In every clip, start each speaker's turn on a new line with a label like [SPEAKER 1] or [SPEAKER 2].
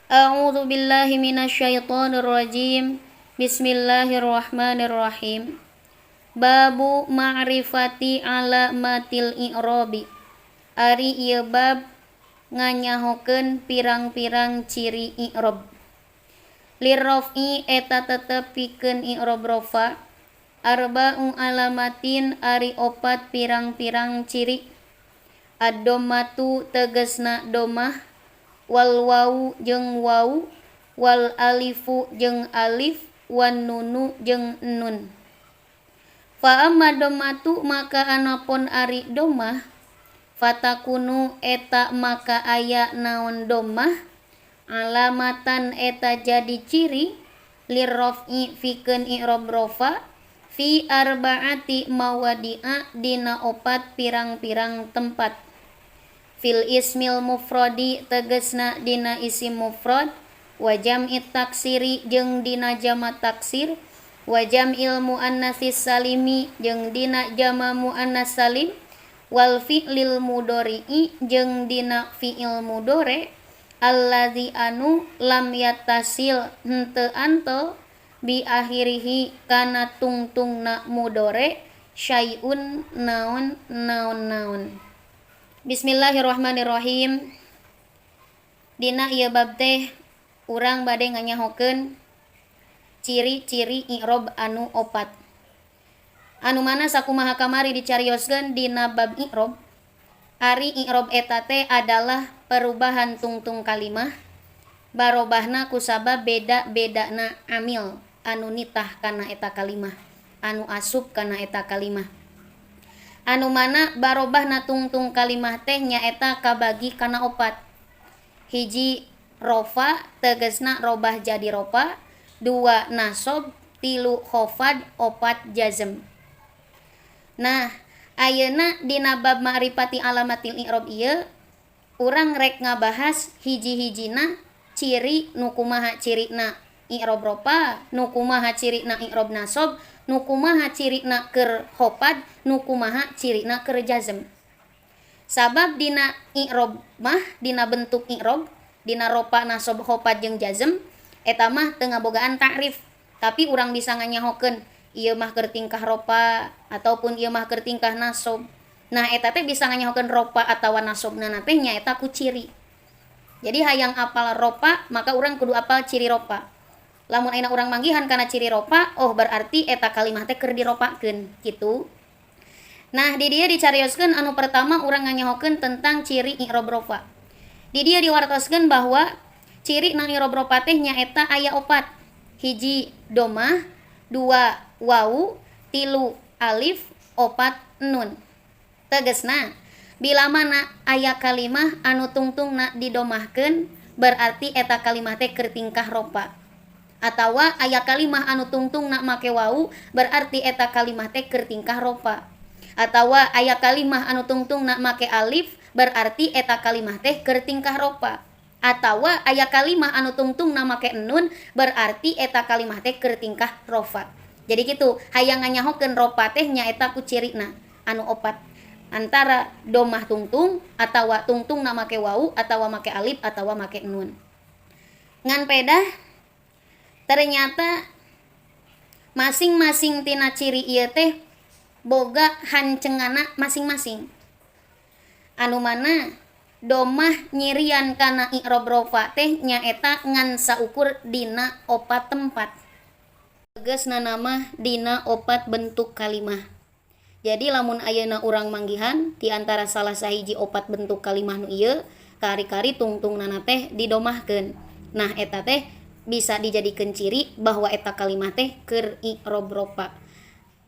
[SPEAKER 1] A'udzu billahi minasyaitonir rajim. Bismillahirrahmanirrahim. Babu ma'rifati alamatil i'rabi. Ari ieu bab nganyahokeun pirang-pirang ciri i'rab. Lirraf'i eta tetep pikeun i'rab rofa. Arba'u alamatin ari opat pirang-pirang ciri. Ad-dhammatu tegesna domah, wal wawu jeung wawu, wal alifu jeung alif, wan nunu jeung nun. Fa amma dhammatu maka anapun ari domah, fatakunu eta maka aya naon domah, alamatan eta jadi ciri lirraf'i pikeun i'rab rofa fi arba'ati mawadi'a dina opat pirang-pirang tempat. Fil ismil mufradi tegesna dina isim mufrad, wa jam'it taksiri jeung dina jama taksir, wa jam'il muannatsis salimi jeung dina jama muannas salim, wal fi'lil mudhari'i jeung dina fi'il mudhari allazi anu lam yattasil henteu antel bi akhirihi kana tungtungna mudhari syai'un naon naon naon. Bismillahirrahmanirrahim. Dina ieu bab teh urang bade nganyahokeun ciri-ciri i'rob anu opat. Anu mana sakumaha kamari dicarioskeun dina bab i'rob. Ari i'rob eta teh adalah perubahan tungtung kalimah barobahna kusabab beda-bedana amil anu nitah kana eta kalimah, anu asup kana eta kalimah. Anu mana barobahna tungtung kalimah teh nyaeta kabagi kana opat. Hiji rofa tegesna robah jadi rofa, dua nasob, tilu khofad, opat jazm. Nah, ayeuna dina bab ma'rifati alamatil i'rob ieu urang rek ngabahas hiji-hijina ciri nu kumaha cirina i'rob rofa, nu kumaha cirina i'rob nasob, nu kumaha cirina keur khofad, nu kumaha cirina keur jazm. Sabab dina i'rob mah dina bentuk i'rob, dina rofa, nasob, khofad jeung jazm eta mah teu ngabogaan ta'rif, tapi urang bisa nganyahokeun ieu mah keur tingkah rofa ataupun ieu mah keur tingkah nasob. Nah, eta teh bisa nganyahokeun rofa atawa nasobna teh nyaeta ku ciri. Jadi hayang apal rofa maka urang kudu apal ciri rofa. Lamun ayeuna urang manggihan kana ciri rofa, oh berarti eta kalimah teh keur dirofakeun kitu. Nah, di dieu dicarioskeun anu pertama urang nganyahokeun tentang ciri i'rob rofa. Di dieu diwartoskeun bahwa ciri na i'rob rofa teh nyaeta aya opat. Hiji domah, dua wawu, tilu alif, opat nun. Tegesna bila mana aya kalimah anu tungtungna didomahkeun berarti eta kalimah teh keur tingkah rofa. Atawa aya kalimah anu tungtungna make wawu berarti eta kalimah teh keur tingkah rofa. Atawa aya kalimah anu tungtungna make alif berarti eta kalimah teh keur tingkah rofa. Atawa aya kalimah anu tungtungna make nun berarti eta kalimah teh keur tingkah rofa. Jadi gitu, hayang nganyahokeun rofa teh nyaeta ku cirina anu opat. Antara domah tungtung atawa tungtungna make wawu atawa make alif atawa make nun. Ngan pedah ternyata masing-masing tina ciri ieu teh boga hancengana masing-masing. Anu mana domah nyirian kana i'rob rofa teh nyaeta ngan saukur dina opat tempat. Tegesna mah dina opat bentuk kalimah. Jadi lamun ayeuna urang manggihan di antara salah sahiji opat bentuk kalimah nu ieu, kari-kari tungtungnana teh didomahkeun. Nah, eta teh bisa dijadikeun ciri bahwa eta kalimah teh keur i'rob rofa.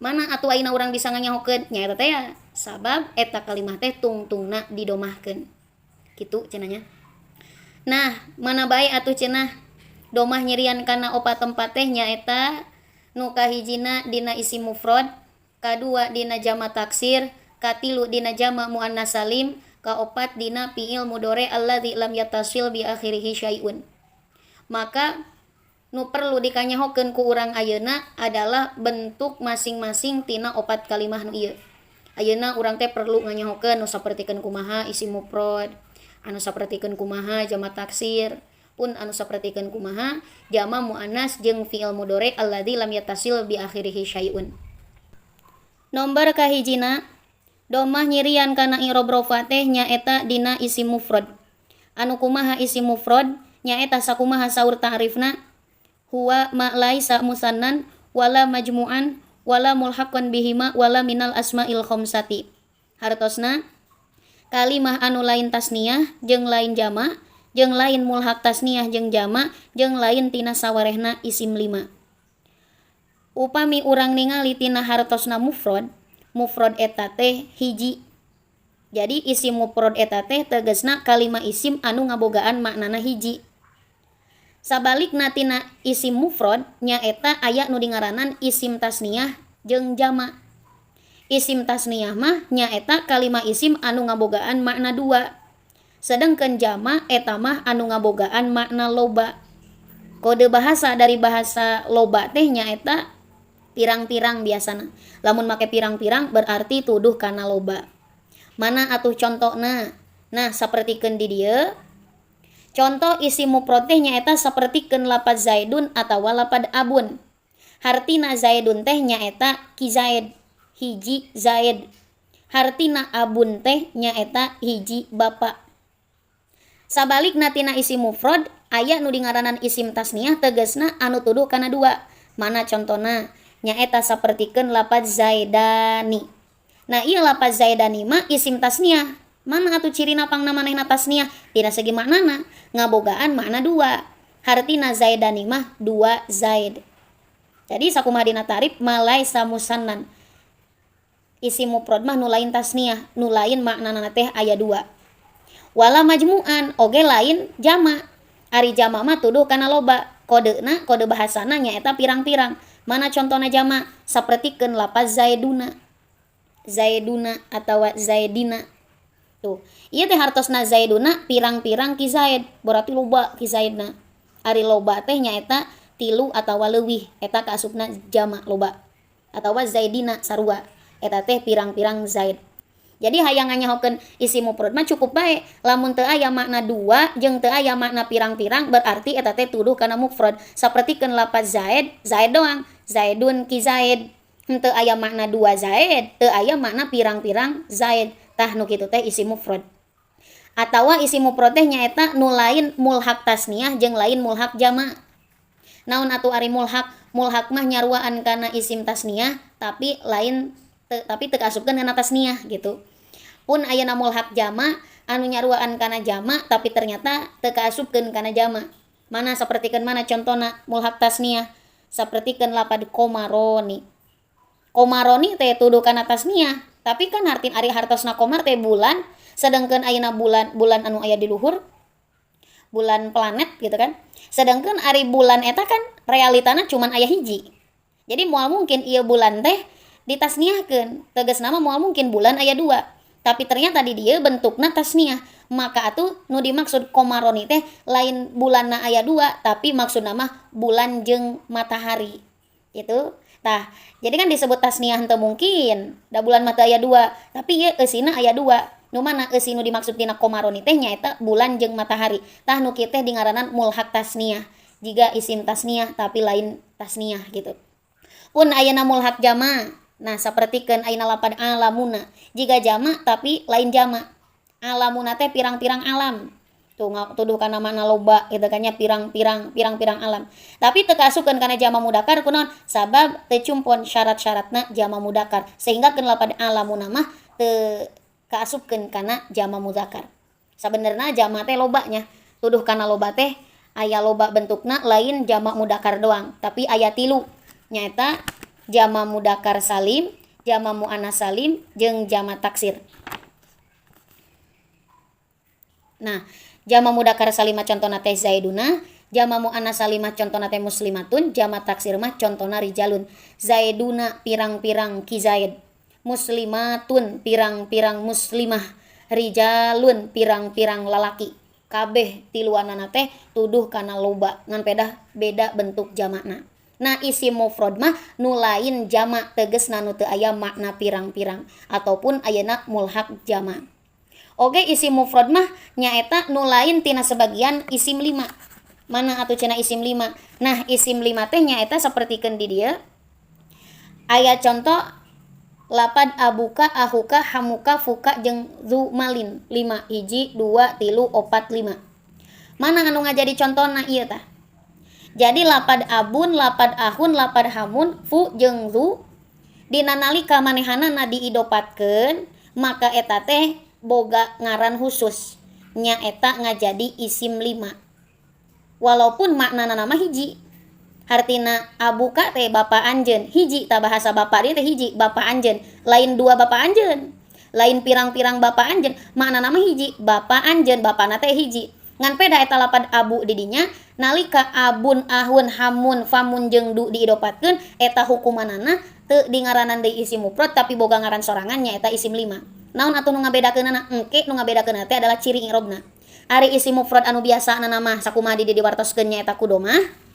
[SPEAKER 1] Mana atuh ayeuna urang bisa nganyahokeun nya eta teh ya sabab eta kalimah teh tungtungna didomahkeun. Kitu cenah nya. Nah, mana bae atuh cenah domah nyirian kana opat tempat teh nyaeta nu kahijina dina isim mufrad, kadua dina jama taksir, katilu dina jama muannas salim, kaopat dina fi'il mudhari alladzi lam yattasil bi akhirihi syai'un. Maka nu perlu dikanyahokeun ku urang ayeuna adalah bentuk masing-masing tina opat kalimah nu ieu. Ayeuna urang teh perlu nganyahokeun nu sapertikeun kumaha isim mufrad, anu sapertikeun kumaha jama taksir, Pun anu sapertikeun kumaha jama muannas jeung fi'il mudhari alladzi lam yattasil bi akhirihi syai'un. Nomor kahijina domah nyirian kana i'rob rofa teh nyaeta dina isim mufrad. Anu kumaha isim mufrad nyaeta sakumaha saur ta'rifna huwa ma laisa musannan wala majmu'an wala mulhaqqan bihima wala minal asma'il khamsati. Hartosna kalimah anu lain tasniyah jeung lain jama jeung lain mulhaq tasniyah jeung jama jeung lain tina sawarehna isim lima. Upami urang ningali tina hartosna mufrad, mufrad eta teh hiji. Jadi isim mufrad eta teh tegasna kalima isim anu ngabogaan maknana hiji. Sabalikna tina isim mufrad nyaeta aya nu dingaranan isim tasniyah jeung jama. Isim tasniyah mah nyaeta kalima isim anu ngabogaan makna dua. Sedangkan jama eta mah anu ngabogaan makna loba. Kode bahasa dari bahasa loba teh nyaeta pirang-pirang biasana. Lamun make pirang-pirang berarti tuduh kana loba. Mana atuh contona? Nah, sapertikeun di dieu. Contoh isim mufrad teh nyaeta sapertikeun lapad zaidun atawa lapad abun. Hartina zaidun teh nyaeta ki zaid, hiji zaid. Hartina abun teh nyaeta hiji bapa. Sabalikna tina isim mufrad aya nu dingaranan isim tasniyah tegasna anu tuduh kana dua. Mana contona? Nyaeta sapertikeun lapad zaidani. Nah, ieu lapad zaidani mah isim tasniyah. Mana atuh cirina pangna manehna tasniyah? Tina segi maknana ngabogaan makna dua. Hartina zaidani mah dua zaid. Jadi sakumaha dina tarif malaisa musannan. Isim mufrad mah nu lain tasniyah, nu lain maknana teh aya dua. Wala majmu'an oge lain jama. Ari jama mah tuduh kana loba. Kodena kode bahasana nyaeta pirang-pirang. Mana contona jama? Sapertikeun lapaz zaiduna. Zaiduna atawa zaidina. Tuh, ieu teh hartosna zaiduna pirang-pirang ki zaid, berarti loba ki zaidna. Ari loba teh nyaeta tilu atawa leuwih, eta kaasupna jama loba. Atawa zaidina sarua, eta teh pirang-pirang zaid. Jadi hayang nganyahokeun isim mufrad mah cukup bae. Lamun teu aya makna dua jeung teu aya makna pirang-pirang berarti eta teh tuduh kana mufrad. Sapertikeun lapaz zaid, zaid doang, zaidun ki zaid. Henteu aya makna dua zaid, teu aya makna pirang-pirang zaid. Tah nu kitu teh isim mufrad. Atawa isim mufrad teh nyaeta nu lain mulhaq tasniyah jeung lain mulhaq jama. Naon atuh ari mulhaq? Mulhaq mah nyaruaan kana isim tasniyah tapi lain tapi teu kaasupkeun kana tasniyah gitu. Pun ayana mulhaq jama anu nyaruaan kana jama tapi ternyata teu kaasupkeun kana jama. Mana sapertikeun mana contona mulhaq tasniyah? Sapertikeun lapad komaroni. Komaroni teh tuduh kana tasniyah, tapi kan hartin ari hartosna komar teh bulan, sedangkan ayeuna bulan bulan anu aya di luhur, bulan planet gitu kan. Sedangkan ari bulan eta kan realitana cuman aya hiji. Jadi moal mungkin ieu bulan teh ditasniahkeun. Tegasna mah moal mungkin bulan aya dua. Tapi ternyata di dieu bentukna tasniah. Maka atuh nu dimaksud komaroni teh lain bulanna aya dua, tapi maksudna mah bulan jeung matahari. Gitu. Tah, jadi kan disebut tasniah henteu mungkin. Da bulan mah teu aya dua, tapi ieu eusina aya dua. Nu mana eusi nu dimaksud dina komaroni teh nyaeta bulan jeung matahari. Tah nu kieu teh dingaranan mulhaq tasniah. Jiga isim tasniah tapi lain tasniah gitu. Pun ayana mulhaq jama. Nah, sapertikeun ayeuna lapad alamuna. Jiga jama tapi lain jama. Alamuna teh pirang-pirang alam. Tuh tuduh kana makna loba gitu kan nya, pirang-pirang pirang-pirang alam. Tapi teu kaasupkeun kana jama mudakar kunaon? Sabab teu cumpon syarat-syaratna jama mudakar. Sehingga keun lapad alamuna mah teu kaasupkeun kana jama mudakar. Sabenerna jama teh loba nya. Tuduh kana loba teh aya loba bentukna lain jama mudakar doang, tapi aya tilu. Nyaeta jama mudakar salim, jama muannas salim, jeung jama taksir. Nah, jama mudakar salimah contona teh zaiduna, jama muannas salimah contona teh muslimatun, jama taksir mah contona rijalun. Zaiduna pirang-pirang ki zaid, muslimatun pirang-pirang muslimah, rijalun pirang-pirang lalaki. Kabeh tiluanana teh tuduh kana loba ngan pedah beda bentuk jamakna. Nah, isim mufrad mah nu lain jama tegasna nu teu aya makna pirang-pirang ataupun ayana mulhaq jama. Oge isim mufrad mah nyaeta nu lain tina sebagian isim lima. Mana atuh cenah isim lima? Nah, isim lima teh nyaeta sapertikeun di dieu aya contoh lapad abuka, ahuka, hamuka, fuka jeung zu malin. 5 hiji 2 3 4 5. Mana anu ngajadi contona ieu tah? Jadi lapad abun, lapad ahun, lapad hamun, fu jeung zu dina nalika manehanana diidopatkeun maka eta teh boga ngaran khusus, nyaeta ngajadi isim lima walaupun maknana nama hiji. Hartina abuka teh bapa anjeun, hiji ta bahasa bapa dia teh hiji, bapa anjeun, lain dua bapa anjeun, lain pirang-pirang bapa anjeun, makna nama hiji, bapa anjeun, bapana teh hiji. Ngan peda eta lapad abu di dinya nalika abun, ahun, hamun, famun jeung du diidopatkeun eta hukumanana teu dingaranan deui isim mufrad tapi boga ngaran sorangan, nyaeta isim lima. Naon atuh nu ngabedakeunana? Engke nu ngabedakeunana teh adalah ciri i'robna. Ari isim mufrad anu biasa mah sakumaha di diwartoskeun nyaeta ku domah.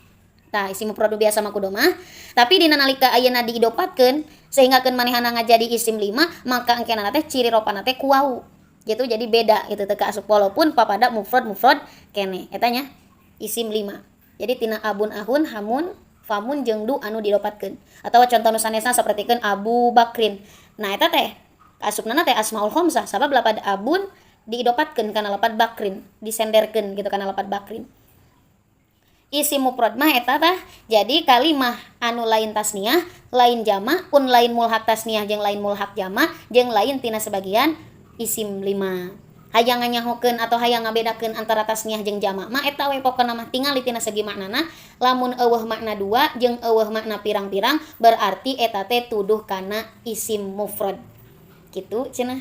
[SPEAKER 1] Tah, isim mufrad nu biasa mah ku domah, tapi dina nalika ayeuna diidopatkeun sehingga keun manehana ngajadi isim lima, maka engkena teh ciri ropana teh ku wau gitu. Jadi beda gitu, teu kaasup walaupun papada mufrad mufrad keneh. Eta nya isim lima, jadi tina abun, ahun, hamun, famun jeung du anu didopatkeun. Atau contoh nu sanesna sapertikeun Abu Bakrin. Nah, eta teh asupna teh asmaul khamsah sabab lapad abun diidopatkeun kana lapad bakrin, disenderkeun gitu kana lapad bakrin. Isim mufrad mah eta tah. Jadi kalimah anu lain tasniah, lain jama, pun lain mulhak tasniah jeung lain mulhak jama, jeung lain tina sebagian isim lima. Hayang nganyahokeun atau hayang ngabedakeun antara tasniah jeung jama mah eta we pokona mah, tingali tina segi maknana. Lamun euweuh makna dua jeung euweuh makna pirang-pirang, berarti eta teh tuduh kana isim mufrad gitu cenah.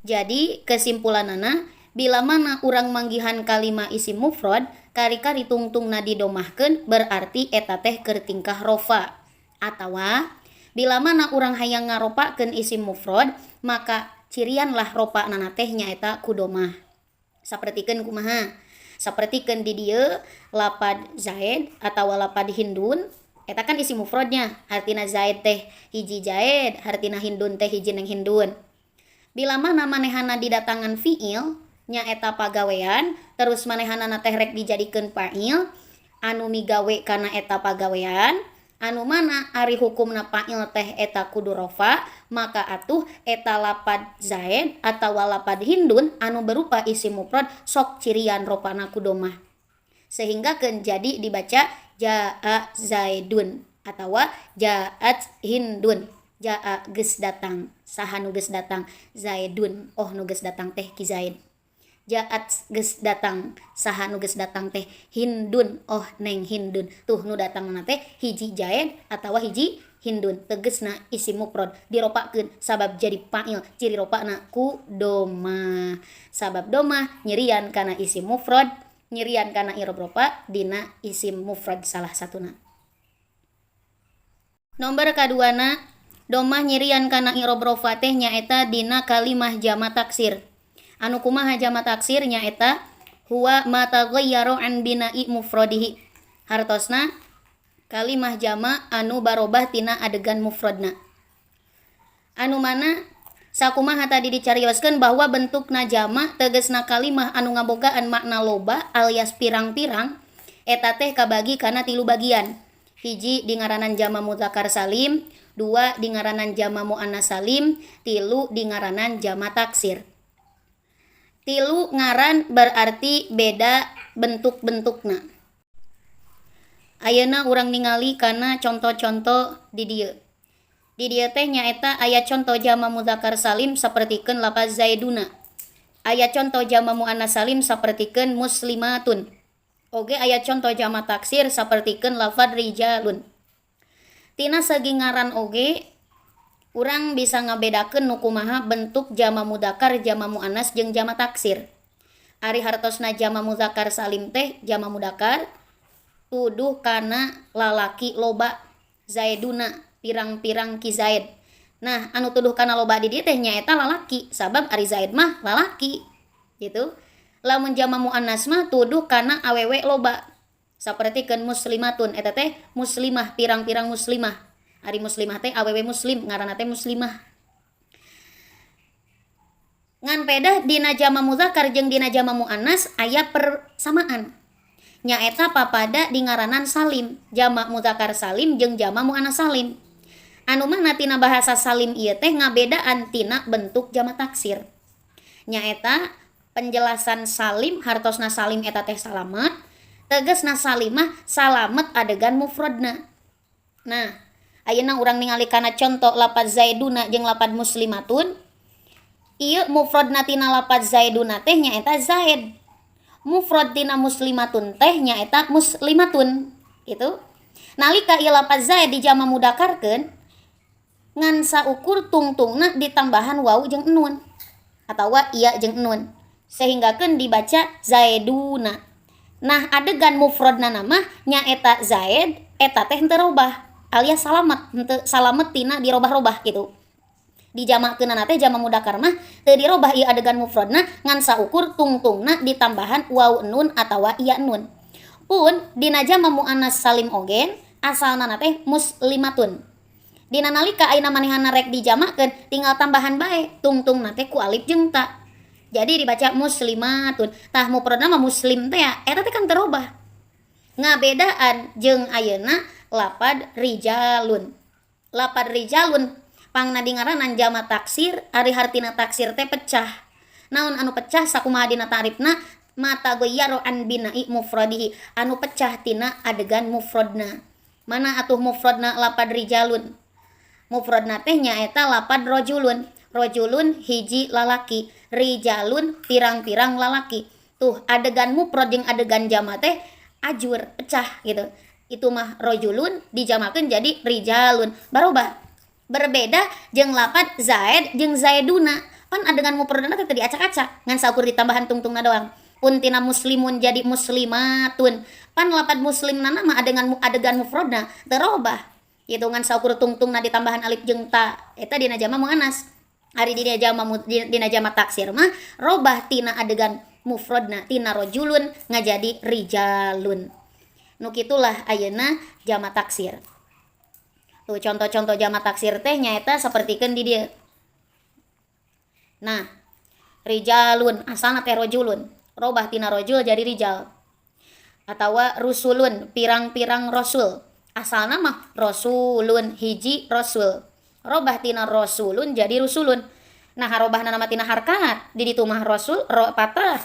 [SPEAKER 1] Jadi kesimpulanana, bila mana urang manggihan kalima isim mufrad kari-kari tungtungna didomahkeun, berarti eta teh keur tingkah rofa. Atawa bila mana urang hayang ngaropakeun isim mufrad, maka cirianlah ropa nana teh nyaeta ku domah. Sapertikeun kumaha? Sapertikeun di dieu lapad Zaid atawa lapad Hindun, eta kan isim mufradnya, hartina Zaid teh hiji Zaid, hartina Hindun teh hiji neng Hindun. Bila mana manehana didatangan fiil nyaeta pagawean, terus manehanana teh rek dijadikeun fa'il anu migawe kana eta pagawean, anu mana ari hukumna fa'il teh eta kudu rofa, maka atuh eta lapad Zaid atawa lapad Hindun anu berupa isim mufrad sok cirian ropana ku domah sehingga keun jadi dibaca jaa Zaidun atawa jaat Hindun. Jaa geus datang, saha nu geus datang? Zaidun, oh nu geus datang teh ki Zaid. Jaat geus datang, saha nu geus datang teh? Hindun, oh neng Hindun. Tuh, nu datang teh hiji Zaid atawa hiji Hindun, tegesna isim mufrad diropakeun sabab jadi fa'il, ciri ropana ku domah, sabab domah nyirian kana isim mufrad, nyirian kana i'rob rofa dina isim mufrad salah satuna. Nomor kaduana, domah nyirian kana i'rob rofa teh nyaeta dina kalimah jama taksir. Anu kumaha jama taksir? Nyaeta huwa ma taghayyara an bina'i mufradihi, hartosna kalimah jama anu barobah tina adegan mufradna. Anu mana sakumaha tadi dicarioskeun bahwa bentukna jama tegesna kalimah anu ngabogaan makna loba alias pirang-pirang, eta teh kabagi kana tilu bagian: hiji dingaranan jama muzakkar salim, dua dingaranan jama muannas salim, tilu dingaranan jama taksir. Tilu ngaran berarti beda bentuk-bentukna. Ayeuna urang ningali kana contoh-contoh di dieu. Di dieu teh nyaeta aya contoh jama muzakkar salim sapertikeun lafaz zaiduna, aya contoh jama muannas salim sapertikeun muslimatun, oge aya contoh jama taksir sapertikeun lafaz rijalun. Tina segi ngaran oge urang bisa ngabedakeun nu kumaha bentuk jama mudakar, jama muannas jeung jama taksir. Ari hartosna jama muzakkar salim teh jama mudakar tuduh kana lalaki loba, zaiduna pirang-pirang ki Zaid. Nah, anu tuduh kana loba di dieu teh nyaeta lalaki, sabab ari Zaid mah lalaki gitu. Lamun jama muannas mah tuduh kana awewe loba, sapertikeun muslimatun, eta teh muslimah, pirang-pirang muslimah. Ari muslimah teh awewe muslim, ngaranna teh muslimah. Ngan pedah dina jama muzakkar jeung dina jama muannas aya persamaan. Nyaeta papada dingaranan salim, jama mudzakkar salim jeung jama muannas salim. Anu mana tina bahasa salim ieu teh ngabedaan tina bentuk jama taksir. Nyaeta penjelasan salim hartosna salim eta teh salamet, tegesna salimah salamet adegan mufradna. Nah, ayeuna urang ningali kana conto lapad zaiduna jeung lapad muslimatun. Ieu mufradna tina lapad zaiduna teh nyaeta zaid. Mufrad tina muslimatun teh nyaeta muslimatun gitu. Nalika ieu lapad zaid dijama mudakarkeun ngan saukur tungtungna ditambahan waw jeung nun atawa iya jeung nun sehinggakeun dibaca zaiduna. Nah, adegan mufradna mah nyaeta zaid eta teh henteu robah alias salamet, henteu salamet tina dirobah-robah gitu. Dijamakeunana teh jama mudakar mah teu dirobah ieu adegan mufradna ngan saukur tungtungna ditambahan waw nun atawa iya nun. Pun dina jama muannas salim ogen asalna teh muslimatun. Dina nalika ayeuna manehna rek dijamakeun tinggal tambahan bae tungtungna teh ku alif jeung ta. Jadi dibaca muslimatun. Tah mufradna mah muslim teh ya, eta teh kan terobah. Ngabedaan jeung ayeuna lapad rijalun. Lapad rijalun pangna dingaranan jama taksir, ari hartina taksir teh pecah. Naon anu pecah sakumaha dina ta'rifna mata goyaro an bina'i mufradihi, anu pecah tina adegan mufradna. Mana atuh mufradna lapad rijalun? Mufradna teh nyaeta lapad rajulun. Rajulun hiji lalaki, rijalun pirang-pirang lalaki. Tuh adegan mufrad jeung adegan jama teh ajur pecah gitu. Itu mah rajulun dijamakeun jadi rijalun. Barobah. Berbeda jeung lapad zaid jeung zaiduna. Pan adegan mufradna teh teu diacak-acak, ngan saukur ditambahan tungtungna doang. Pun tina muslimun jadi muslimatun. Pan lapad muslimna mah adegan mufradna teu robah. Gitu ngan saukur tungtungna ditambahan alif jeung ta. Eta dina jama muannas. Ari dina jama taksir mah robah tina adegan mufradna tina rajulun ngajadi rijalun. Nu kitulah ayeuna jama taksir. Tuh contoh-contoh jama taksir teh nyaeta sapertikeun di dieu. Nah, rijalun asalna teh rajulun, robah tina rajul jadi rijal. Atawa rusulun pirang-pirang rasul. Asalna mah rasulun hiji rasul. Robah tina rasulun jadi rusulun. Nah, harobahna nama tina harkat. Di ditu mah rasul ro patah.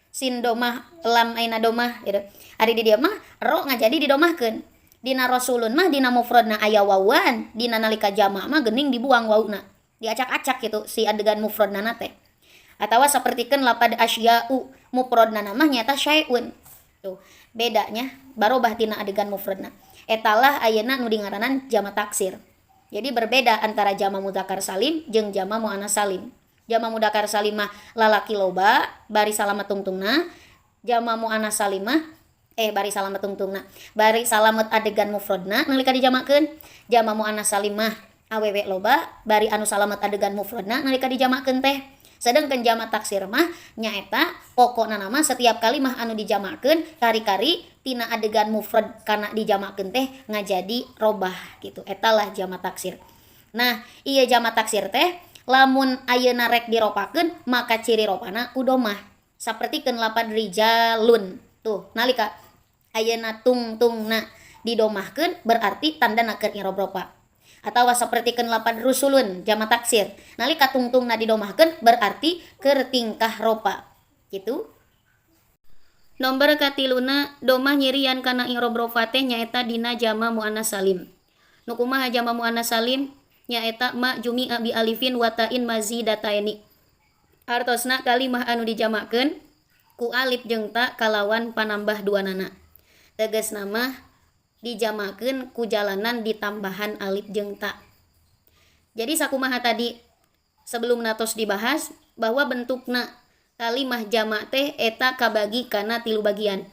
[SPEAKER 1] Sin domah lam aina domah gitu. Ari di dieu mah ro ngajadi didomahkeun. Dina rasulun mah dina mufradna aya wawan, dina nalika jama mah geuning dibuang wauna. Diacak-acak gitu si adegan mufradna teh. Atawa sapertikeun lapad asya'u mufradna mah nyaeta syai'un. Tuh, bedanya barobah tina adegan mufradna. Etalah ayeuna nu dingaranan jama taksir. Jadi berbeda antara jama mudzakkar salim jeung jama muannas salim. Jama mudzakkar salim mah lalaki loba bari salamet tungtungna, jama muannas salim mah bari salamet tungtungna, bari salamet adegan mufradna nalika dijamakeun. Jama muannas salim mah awewe loba bari anu salamet adegan mufradna nalika dijamakeun teh. Sedangkan jama taksir mah nyaeta pokokna nama setiap kali mah anu dijamakeun kari-kari tina adegan mufrad kana dijamakeun teh ngajadi robah gitu. Etalah jama taksir. Nah, ieu jama taksir teh lamun ayeuna rek diropakeun maka ciri ropana ku domah. Sapertikeun lapad rijalun. Tuh, nalika ayeuna tungtungna didomahkeun berarti tandana keur i'rob ropa. Atawa sapertikeun lapad rusulun jama taksir. Nalika tungtungna didomahkeun berarti keur tingkah ropa. Gitu. Nomor katiluna domah nyirian kana i'rob rofa teh nyaeta dina jama muannas salim. Nu kumaha jama muannas salim? Nyaeta ma jumi'a bi alifin wa ta'in mazidataini. Artosna kalimah anu dijamakeun ku alif jeung ta kalawan panambah duanana. Tegasna mah dijamakeun ku jalanan ditambahan alif jeung ta. Jadi sakumaha tadi sebelum natos dibahas bahwa bentukna kalimah jama teh eta kabagi kana tilu bagian.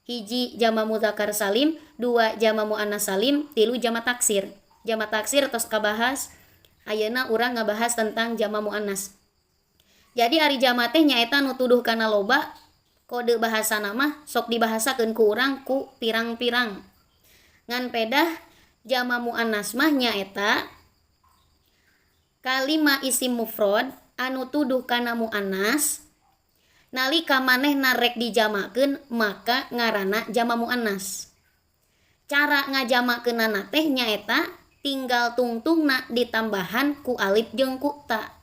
[SPEAKER 1] Hiji jama mudzakkar salim, dua jama muannas salim, tilu jama taksir. Jama taksir tos kabahas, ayeuna urang ngabahas tentang jama muannas. Jadi ari jama teh nyaeta nu tuduh kana loba, kode bahasana mah sok dibahasakeun ku urang ku pirang-pirang. Ngan pedah jama muannas mah nyaeta kalima isim mufrad anu tuduh kana muannas Nalika manehna rek dijamakeun maka ngaranna jama muannas. Cara ngajamakeunana teh nyaeta tinggal tungtungna ditambahan ku alif jeung ku ta.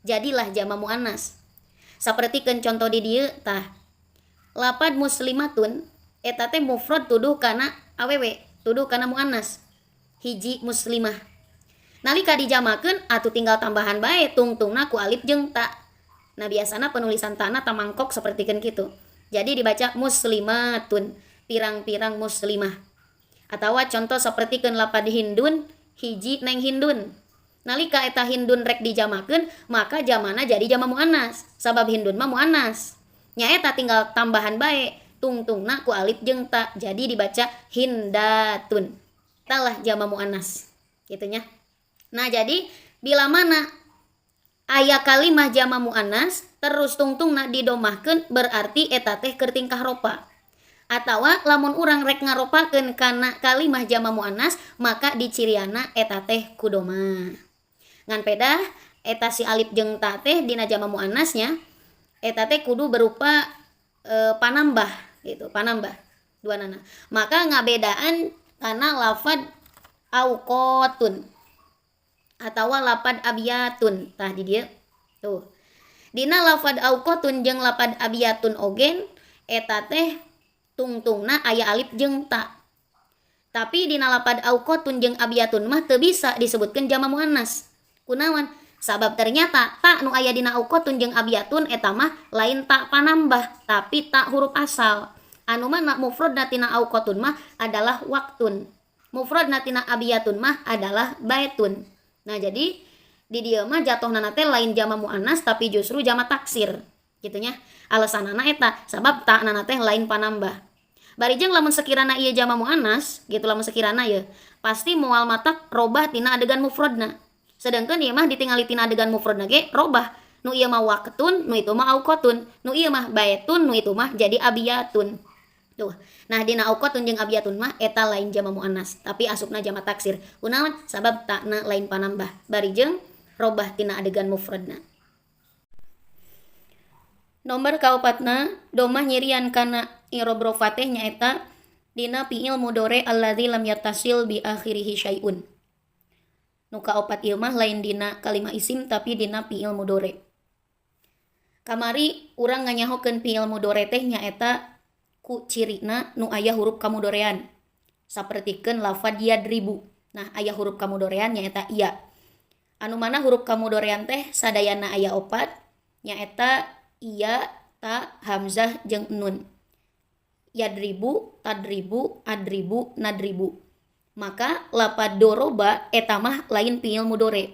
[SPEAKER 1] Jadilah jama muannas. Sapertikeun contoh di dieu tah. Lapad muslimatun eta teh mufrad tuduh kana awewe, tuduh kana muannas. Hiji muslimah. Nalika dijamakeun atuh tinggal tambahan bae tungtungna ku alif jeung ta. Nah biasana penulisan tanah tamangkok sapertikeun kitu. Jadi dibaca muslimatun, pirang-pirang muslimah. Atawa contoh sapertikeun lapad hindun, hiji neng hindun. Nalika eta hindun rek dijamakeun, maka jamana jadi jama muannas. Sabab hindun mah muannas. Nyaeta tinggal tambahan bae tungtungna ku alif jeung ta. Jadi dibaca hindatun. Talah jama muannas. Gitu nya. Nah jadi bila mana aya kalimah jama muannas terus tungtungna didomahkeun berarti eta teh keur tingkah ropa. Atawa lamun urang rek ngaropakeun kana kalimah jama muannas maka diciriana eta teh ku domah. Ngan pedah eta si alif jeung ta teh dina jama muannasnya eta teh kudu berupa panambah gitu, panambah duanana. Maka ngabedaan kana lafad auqatun atawa lapad abiyatun tah di dieu tuh. Dina lafad auqatun jeung lapad abiyatun ogen eta teh tungtungna aya alif jeung ta. Tapi dina lapad auqatun jeung abiyatun mah teu bisa disebutkeun jama muannas. Kunaon? Sabab ternyata ta nu aya dina auqatun jeung abiyatun eta mah lain ta panambah tapi ta huruf asal. Anu mana mufradna tina auqatun mah adalah waktun. Mufradna tina abiyatun mah adalah baitun. Nah jadi di dieu mah jatuhna teh lain jama muannas tapi justru jama taksir gitu nya. Alasanana eta sabab ta'na teh lain panambah. Bari jeung lamun sekirana ieu jama muannas gitu, lamun sekirana ieu pasti moal matak robah tina adegan mufradna. Sedangkan ieu mah ditingali tina adegan mufradna ge robah. Nu ieu mah waqtun, nu itu mah auqatun, nu ieu mah baitun, nu itu mah jadi abiyatun. Tuh. Nah dina auqatun jeung abiyatun mah eta lain jama muannas tapi asupna jama taksir. Kunaon? Sabab ta'na lain panambah. Bari jeung robah tina adegan mufradna. Nomor kaopatna domah nyirian kana i'rob rofa teh nyaeta dina fi'il mudhari alladzi lam yattasil bi akhirihi syai'un. Nu kaopat ieu mah lain dina kalimah isim tapi dina fi'il mudhari. Kamari urang nganyahokeun fi'il mudhari teh nyaeta ku cirina nu aya huruf kamudorean. Sapertikeun lafad yadribu. Nah aya huruf kamudorean nyaeta iya. Anu mana huruf kamudorean teh sadayana aya opat nyaeta iya, ta, hamzah jeung nun. Yadribu, tadribu, adribu, nadribu. Maka lapad doroba eta mah lain fi'il mudhari.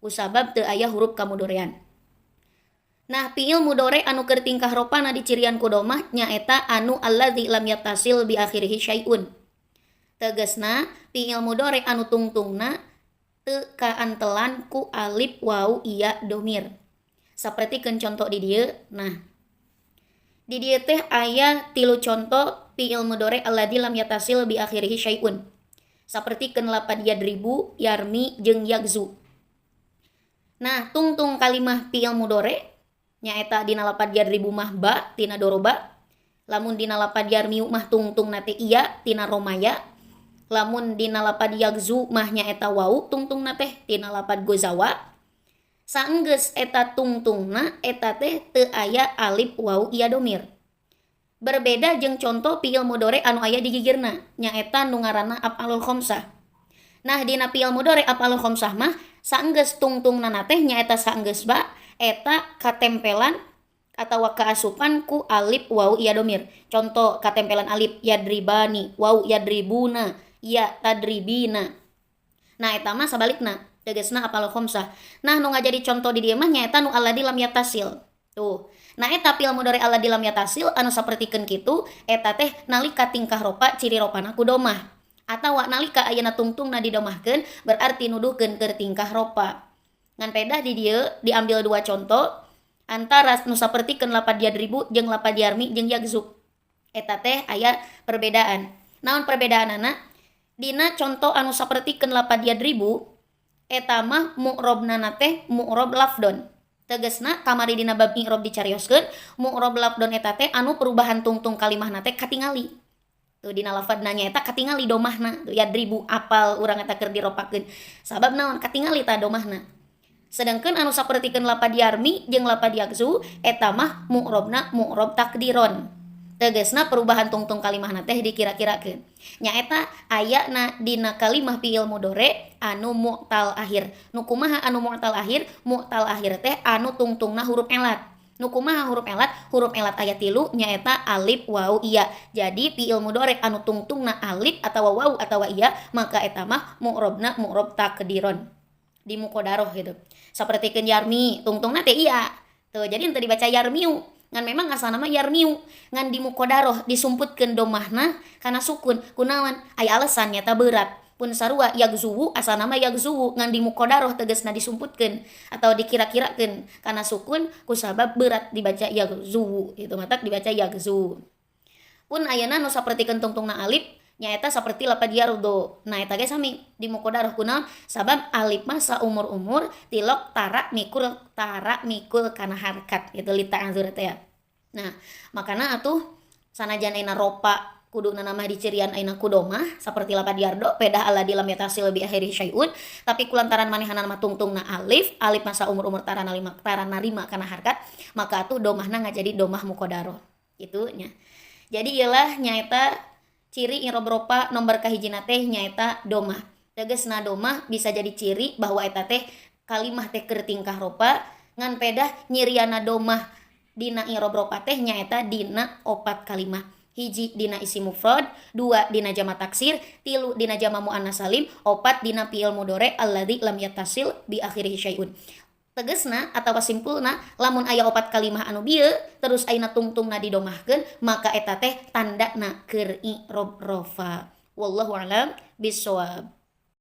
[SPEAKER 1] Kusabab teu aya huruf kamudorean. Nah fi'il mudhari anu keur tingkah ropana dicirian ku domah nyaeta anu alladzi lam yattasil bi akhirihi syai'un. Tegasna fi'il mudhari anu tungtungna teu kaantelan ku alif waw iya domir. Sapertikeun contoh di dieu. Nah di dieu teh aya 3 contoh fi'il mudhari alladzi lam yattasil bi akhirihi syai'un. Sapertikeun lapad yadribu, yarmi jeung yagzu. Nah tungtung kalimah fi'il mudhari nyaeta dina lapad yadribu mah ba tina doroba, lamun dina lapad yarmi mah tungtung teh iya tina romaya, lamun dina lapad yagzu mah nyaeta wau tungtung teh tina lapad gozawa. Saenggeus eta tungtungna eta teh teu aya alif wau iya domir. Berbeda jeung contoh fi'il mudhari anu aya di gigirna nyaeta nu ngaranna af'alul khamsah. Nah dina fi'il mudhari af'alul khamsah mah saenggeus tungtungna teh nyaeta saenggeus ba eta katempelan atawa kaasupan ku alif wau iya domir. Contoh katempelan alif yadribani, wau yadribuna, ya tadribina. Nah eta mah sabalikna tegasna af'alul khamsah. Nah nu ngajadi contoh di dieu mah nyaeta nu alladzi lam yattasil. Tuh. Nah eta fi'il mudhari alladzi lam yattasil anu sapertikeun kitu eta teh nalika tingkah ropa ciri ropana ku domah. Atawa nalika ayeuna tungtungna didomahkeun berarti nuduhkeun keur tingkah ropa. Ngan pedah di dieu diambil 2 contoh antara nu sapertikeun lapad yadribu jeung lapad yarmi jeung yagzu. Eta teh aya perbedaan. Naon perbedaanana? Dina contoh anu sapertikeun lapad yadribu eta mah mu'robna teh mu'rob lafdon. Tegasna kamari dina bab i'rob dicarioskeun, mu'rob lafdon eta teh anu perubahan tungtung kalimahna teh katingali. Tuh, dina lafadna nyaeta katingali domahna. Tuh, yadribu, apal urang eta keur diropakeun. Sabab naon? Katingali tah domahna. Sedangkan anu sapertikeun lapad yarmi jeung lapad yagzu, eta mah mu'robna mu'rob takdiron. Tegasna perubahan tungtung kalimahna teh dikira-kirakeun. Nyaeta ayana dina kalimah fiil mudore anu mu'tal akhir. Nu kumaha anu mu'tal akhir? Mu'tal akhir teh anu tungtungna huruf elat. Nu kumaha huruf elat? Huruf elat aya tilu, nyaeta alif, waw, iya. Jadi fiil mudore anu tungtungna alif atau waw atau iya, maka eta mah mu'robna mu'rob takdiron, di mukodaroh gitu. Sapertikeun yarmi, tungtungna teh iya tuh, jadi ente dibaca yarmiu, ngan memang asalna mah yarmiu, ngan di mukodaroh disumputkeun domahna karena sukun. Kunaon? Aya alasan, nyata berat. Pun sarua yagzuwu, asalna mah yagzuwu, ngan di mukodaroh, tegasna disumputkeun atau dikira-kirakeun karena sukun, kusabab berat dibaca yagzuwu itu, matak dibaca yagzu. Pun ayana nu sapertikeun tungtungna alif, nyaeta seperti lapad yardo. Nah, eta ge sami di mukodaroh. Kunaon? Sabab alif mah saumur-umur tilok tara mikul kana harkat gitu, li ta'adzur teh ya. Nah, makana atuh sanajan ayeuna ropa kuduna nama dicirian ayeuna ku domah seperti lapad yardo, pedah alladzi lam yattasil bi akhiri syai'un, tapi kulantaran manehanna mah tungtungna alif, alif masa umur-umur tara narima kana harkat, maka atuh domahna ngajadi domah mukodaroh gitu nya. Jadi iyalah nyaeta ciri i'rob ropa nomor kahijina teh nyaeta domah. Tegasna domah bisa jadi ciri bahwa eta teh kalimah teh keur tingkah ropa. Ngan pedah nyiriana domah dina i'rob ropa teh nyaeta dina opat kalimah: hiji dina isim mufrad, dua dina jama taksir, tilu dina jama muannas salim, opat dina fi'il mudore alladzi lam yattasil bi akhirihi syai'un. Tegesna atau simpulna, lamun aya opat kalimah anu bieu terus ayeuna tungtungna didomahkeun, maka eta teh tandana keur i'rob rofa. Wallahu alam bissawab.